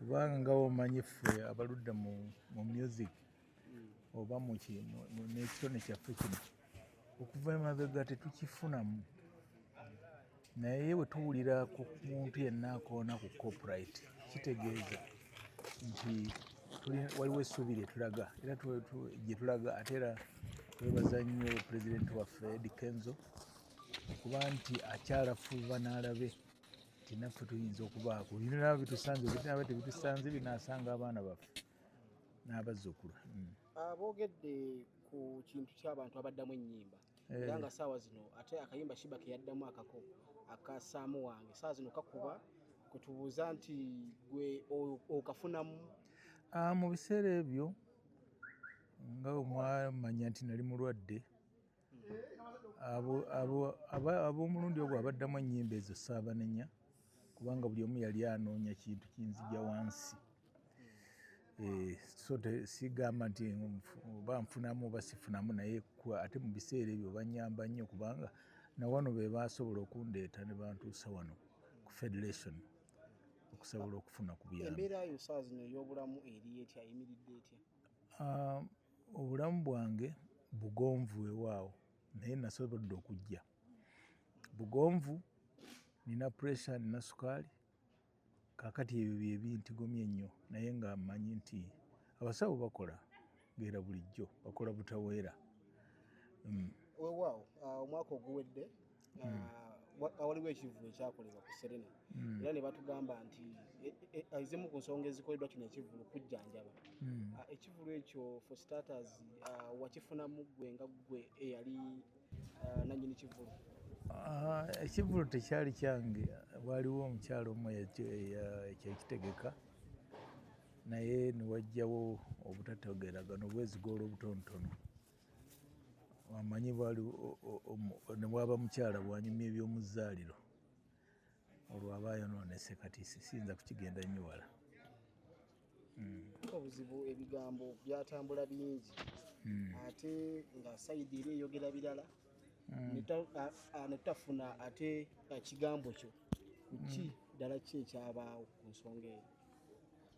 Kubanga nga womanyi ffe abaludde mu music oba n'ekitone kyaffe kino okuva emabega tetukifunamu, naye bwe tuwulira ku muntu yenna akoona ku copyright, kitegeeza nti waliwo essuubi lye tulaga era gye tulaga. Ate era twebaza nnyo pulezidenti waffe Eddy Kenzo okuba nti akyalafuuba n'alabe nti naffe tuyinza okubaako bino nabo bitusanze, binaaba tebitusanze binaasanga abaana baffe n'abazzukulu. Boogedde ku kintu ky'abantu abaddamu ennyimba era nga saawa zino ate akayimba Sheebah ke yaddamu akako akasaamu wange saawa zino kakuba, kwetubuuza nti gwe okafunamu? Mu biseera ebyo nga mwamanya nti nali mulwadde, ab'omulundi ogwo abaddamu ennyimba ezo saabanenya, kubanga buli omu yali anoonya kintu kinzija wansi. So sigamba nti oba nfunamu oba sifunamu, naye ate mu biseera ebyo banyamba nnyo, kubanga na wano be basobola okundeeta ne bantuusa wano ku federation okusobola okufuna ku buyambi. Embeera yo saawa zino ey'obulamu eri etya, eyimiridde etya? Obulamu bwange bugonvu weewaawo, naye nasobodde okujja bugonvu. Nina pressure, nina sukaali, kaakati ebyo bye bintigomya ennyo, naye nga mmanyi nti abasawo bakola ng'era bulijjo bakola butaweera. Weewaawo, omwaka oguwedde waliwo ekivvulu ekyakolebwa ku Serena era ne batugamba nti ezimu ku nsonga ezikoleddwa kino ekivvulu kujjanjaba. Ekivvulu ekyo for starters wakifunamu ggwe nga ggwe eyali nannyini kivvulu? Ekivvulu tekyali kyange, waaliwo omukyala omu ekyakitegeka, naye ne wajjawo obutategeeragana, obwezigoola obutonotono. Amanyi bwali ne bwaba mukyala bw'anyumya eby'omuzzaaliro, olwo aba ayonoonese. Kati siyinza kukigenda nnyo wala. Obuzibu ebigambo byatambula bingi ate nga side eri eyogera birala, ne tutafuna ate kigambo kyo ku ki ddala ki ekyabaawo ku nsonga eyo,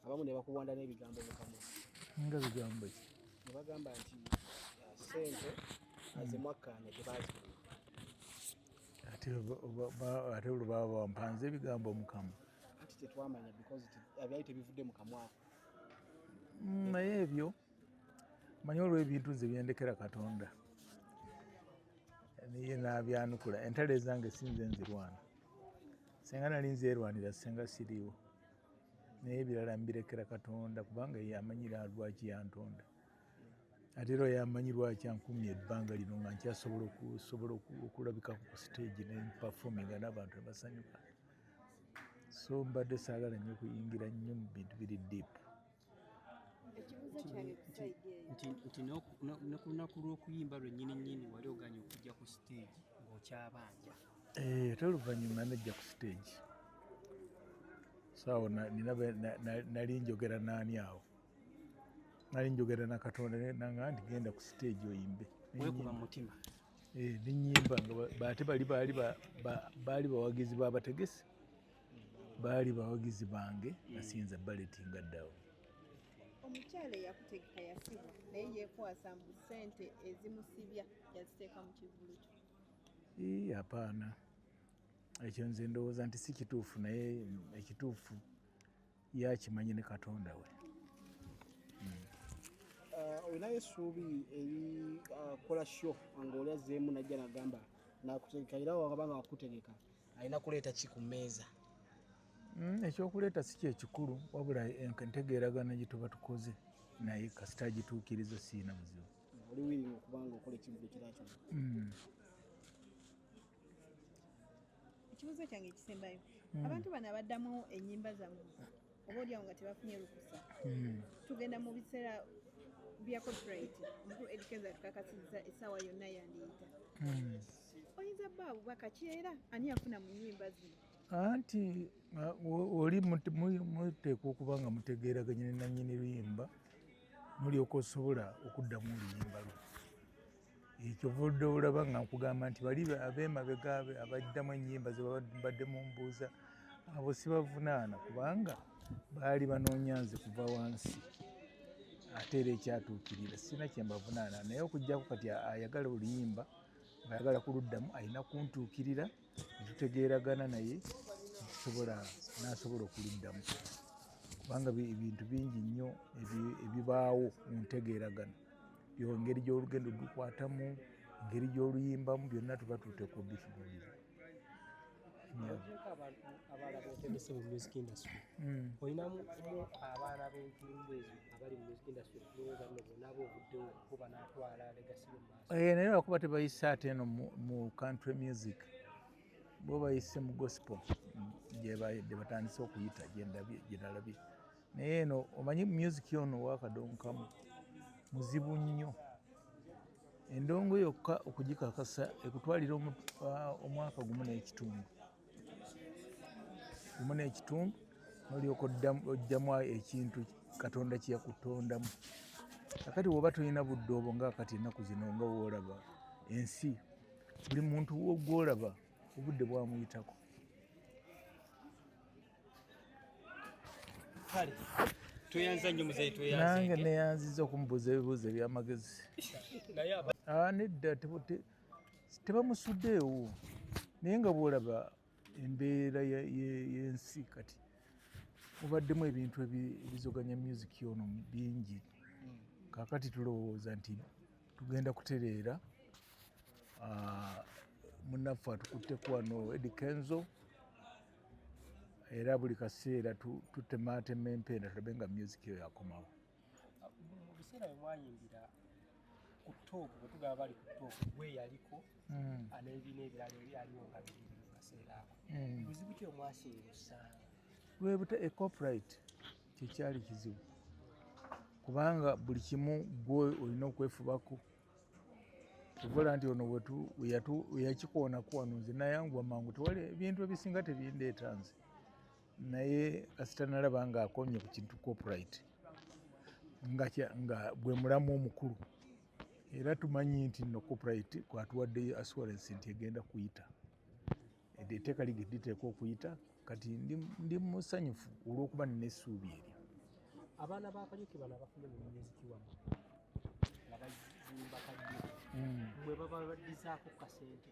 abamu ne bakuwanda n'ebigambo mu kamwa. Nga bigambo ki? Ne bagamba nti ssente ze mwakkaanya tebaaziwa. Ate olwo baba bampanze ebigambo mu kamwa? Anti tetwamanya because byali tebivudde mu kamwako. Naye ebyo manyi, olw'ebintu nze byendekera Katonda niye n'abyanukula. Entalo ezange si nze nzirwana, senga nali nzeerwanira senga siriiwo, naye ebirala mbirekera Katonda, kubanga ye amanyira lwaki yantonda, ate era yamanyi lwaki ankumye ebbanga lino nga nkyasobola okusobola okulabikako ku stage ne performinga n'abantu ne basanyuka. So mbadde saagala nnyo kuyingira nnyo mu bintu biri deep. Ekibuuzo kyange ku side eyo. Nti ne ku lunaku lw'okuyimba lwennyini nnyini wali oganye okujja ku stage ng'okyabanja. Ate oluvannyuma najja ku stage. So awo nali njogera naani awo? Nali njogera na Katonda, nanga nti genda ku stage oyimbe. Weekuba mu mutima. Nenyimba nga ate bali baali bawagizi babategesi, baali bawagizi bange, nasinza baletinga ddawo. Omukyala eyakutegeka yasibwa, naye yeekwasa mbu ssente ezimusibya yaziteeka mu kivvulu kyo. Ii, apaana, ekyo nze ndowooza nti si kituufu, naye ekituufu yakimanyi ne Katonda we. Olinayo essuubi eri kola show ng'oli azzeemu najja nagamba nakutegeka, era waba nga wakutegeka alina kuleeta ki ku mmeeza? Ekyokuleeta si kyekikulu, wabula entegeeragana gye tuba tukoze, naye kasita agituukiriza siina buzibu. Oli willing okuba nga okola ekivvulu ekirala kyonna? Mm. Ekibuuzo kyange ekisembayo, abantu bano abaddamu ennyimba zammwe oba oliawo nga tebafunye lukusa, tugenda mu biseera bya copyright, omukulu Eddy Kenzo atukakasizza essaawa yonna yandiyita, oyinza bba bubaka ki era ani yafuna mu nnyimba zino? Anti oli muteekwa okuba nga mutegeeraganye ne nannyini luyimba, mulyoka osobola okuddamu oluyimba lwo. Ekyo ovudde olaba nga nkugamba nti bali ab'emabega abaddamu ennyimba ze mbadde mumbuuza, abo sibavunaana kubanga Baali banoonya nze kuva wansi, ate era ekyatuukirira sirina kye mbavunaana, naye okuggyako kati ayagala oluyimba ng'ayagala kuluddamu alina kuntuukirira ne tutegeeragana naye tusobola n'asobola okuluddamu, kubanga ebintu bingi nnyo ebibaawo mu ntegeeragana, engeri gy'olugendo lukwatamu, engeri gy'oluyimbamu, byonna tuba tuteekwa obitunuulira. Ogyeko abantu abalala b'otendese mu music industry, olinamu abaana b'entundu ezo abali mu music industry tulowooza nno bonna obuddewo bo banaatwala legacy yo mu maaso? Naye lwakuba tebayise ate eno mu country music, bo bayise mu gospel gye batandise okuyita, gye nalabye. Naye eno omanyi music ono ow'akadonkamu muzibu nnyo. Endongo yokka okugikakasa ekutwalira omwaka gumu n'ekitundu, gumu n'ekitundu, n'olyoka oggyamu ekintu Katonda kye yakutondamu. Kakati bw'oba tolina budde obwo, nga kati ennaku zino nga w'olaba ensi, buli muntu gw'olaba obudde bwamuyitako. Kale tweyanza nnyo muzeeyi, tweyanze. Nange neyanziza okumubuuza ebibuuzo ebyamagezi. Nedda, tebamusuddeewo, naye nga bw'olaba embeera y'ensi kati mubaddemu ebintu ebizoganya music ono bingi. Kaakati tulowooza nti tugenda kutereera. Munnaffe atukutteko wano Eddy Kenzo, era buli kaseera tutemaatema empenda tulabe nga music eyo yakomawo. Mu biseera bye mwayimbira ku top, bwe tugamba bali ku top, gwe yaliko n'ebibiina ebirala ebyaliwo nga bibiri mu kaseera ako, buzibu ki omwasinga osanga? Lwebuta copyright kyekyali kizibu, kubanga buli kimu gwe olina okwefubako. Ovola nti ono weyakikoonako wano nze nayanguwa mangu, tewali ebintu ebisinga tebindeeta nze, naye kasita nalaba nga akomye ku kintu copyright nga gwe mulamu omukulu, era tumanyi nti nno copyright kwatuwadde assurance nti egenda kuyita, etteeka liteekwa okuyita. Kati ndi musanyufu olw'okuba nina essuubi eryo. Abaana ba Kaliyoke bano abafunye mu music wammwe nga bazimba Kaliyoke, mwe babaddizaako kasente?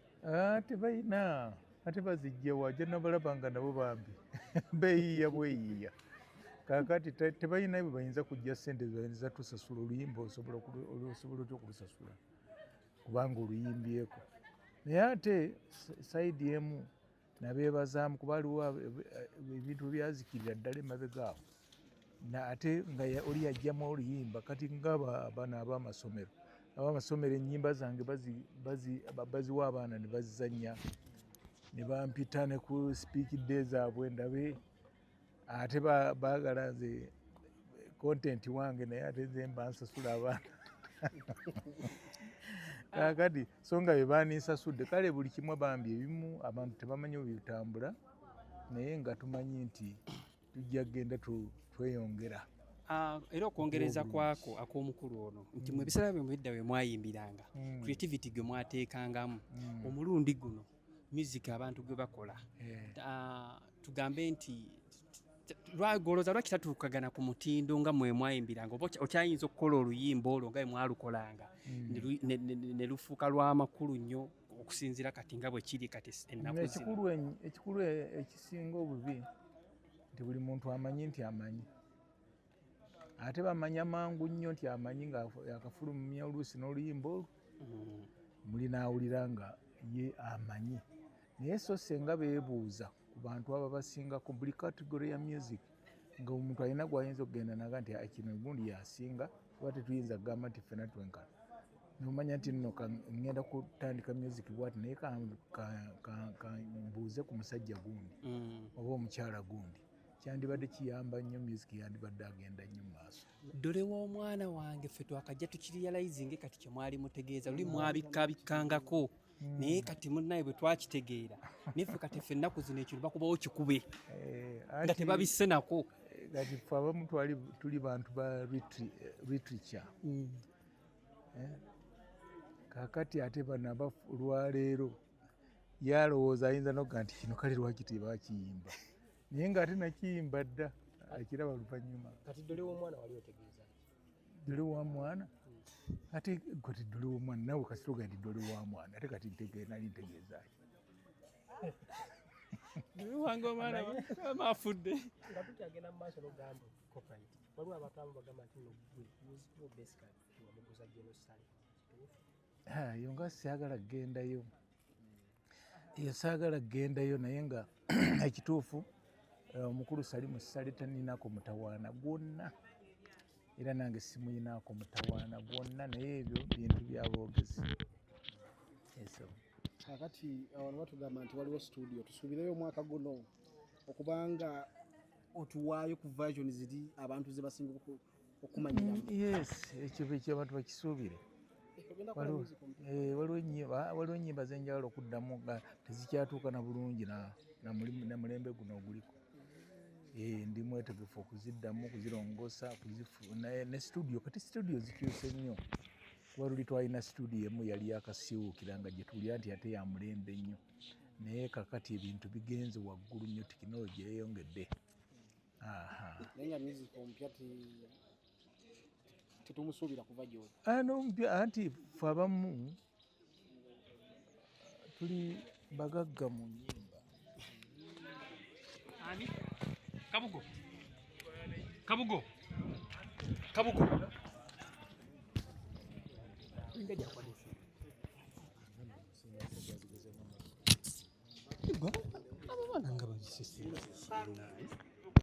Tebalina, ate bazijja wa? Gye nabalaba nga nabo bambi beeyiiya bweyiiya. Kaakati tebalina bwe bayinza kujja ssente bayinza tusasula oluyimba, osobola otya okulusasula kubanga oluyimbyeko? Naye ate side emu nabeebazaamu, kuba waliwo ebintu byazikirira ddala emabega awo, ate nga oli yajjamu oluyimba. Kati nga bano ab'amasomero ennyimba zange baziwa abaana ne bazizannya, ne bampita ne ku speak day zaabwe ndabe, ate baagala nze content wange, naye ate nze mba nsasula abaana. Kaakati so nga bye baninsasudde, kale buli kimu bambi ebimu abantu tebamanyi bwe bitambula, naye nga tumanyi nti tujja kugenda tweyongera. Era okwongereza kwako ak'omukulu ono nti mu ebiseera bye mwedda bwe mwayimbiranga, creativity gwe mwateekangamu, omulundi guno music abantu gwe bakola, tugambe nti lwagoloza lwaki tatuukagana ku mutindo nga mwe mwayimbiranga? Oba okyayinza okukola oluyimba olwo nga bwe mwalukolanga ne lufuuka lw'amakulu nnyo okusinziira kati nga bwe kiri kati ennaku zino? Ekikulu ekisinga obubi nti buli muntu amanyi nti amanyi, ate bamanya mangu nnyo nti amanyi nga yakafulumya oluusi n'oluyimba olwo, muli n'awulira nga ye amanyi. Naye so senga beebuuza ku bantu ababasingako buli category ya music, nga omuntu alina gwayinza okugenda naga nti kino gundi yasinga, kuba tetuyinza kugamba nti ffena twenkana. Nomanya nti nno ngenda kutandika music bwati, naye mbuuze ku musajja gundi oba omukyala gundi, kyandibadde kiyamba nnyo, music yandibadde agenda nnyo mu maaso. Ddole w'omwana wange, ffe twakajja tukirealizinge kati kye mwali mutegeeza luli mwabikkabikkangako, naye kati munnaye bwe twakitegeera, naye ffe kati ffe ennaku zino ekintu bakubawo kikube nga tebabisse nako. Kati ffe abamu twali tuli bantu ba literature. Kaakati ate bano aba olwaleero yalowooza ayinza n'okugamba nti kino kale lwaki tebakiyimba, naye ng'ate nakiyimba dda. Akiraba luvannyuma. Kati ddole w'omwana wali otegeeza ki? Ddole wa mwana? Ate kati ddole w'omwana naawe kasita ogaa nti ddole wa mwana, ate kati nali ntegeeza ki? Ddole wange omwana afudde. Nga tukyagenda mu maaso n'okugamba copyright, waliwo abantu abamu bagamba nti nno ggwe music wo basically wamuguza General Saleh. Kituufu? Eyo nga saagala kugendayo. Eyo saagala kugendayo, naye nga ekituufu omukulu Salimu Saleh taninako mutawaana gwonna, era nange simuyinaako mutawaana gwonna, naye ebyo bintu byaboogezi. Eso. Kakati wano batugamba nti waliwo studio, tusuubireyo omwaka guno okubanga otuwaayo ku version ziri abantu ze basinga okumanyiramu? Yes, ekyo abantu bakisuubire. Ogenda kukola music omupya? Waliwo ennyimba zenjagala okuddamu nga tezikyatuuka na bulungi na mulembe guno oguliko. Ndi mwetegefu okuziddamu, okuzirongoosa, ne studio. Kati studio zikyuse nnyo, kuba luli twalina studio emu yali yakasiiwuukira nga gye tuwulira nti ate ya mulembe nnyo, naye kakati ebintu bigenze waggulu nnyo, tekinologi yeeyongedde. Naye nga music omupya tetumusuubira kuva gy'oli? N'omupya anti ffe abamu tuli bagagga mu nnyimba. Ani? Kabugo. Kabugo. Kabugo. Abo baana nga bagisese.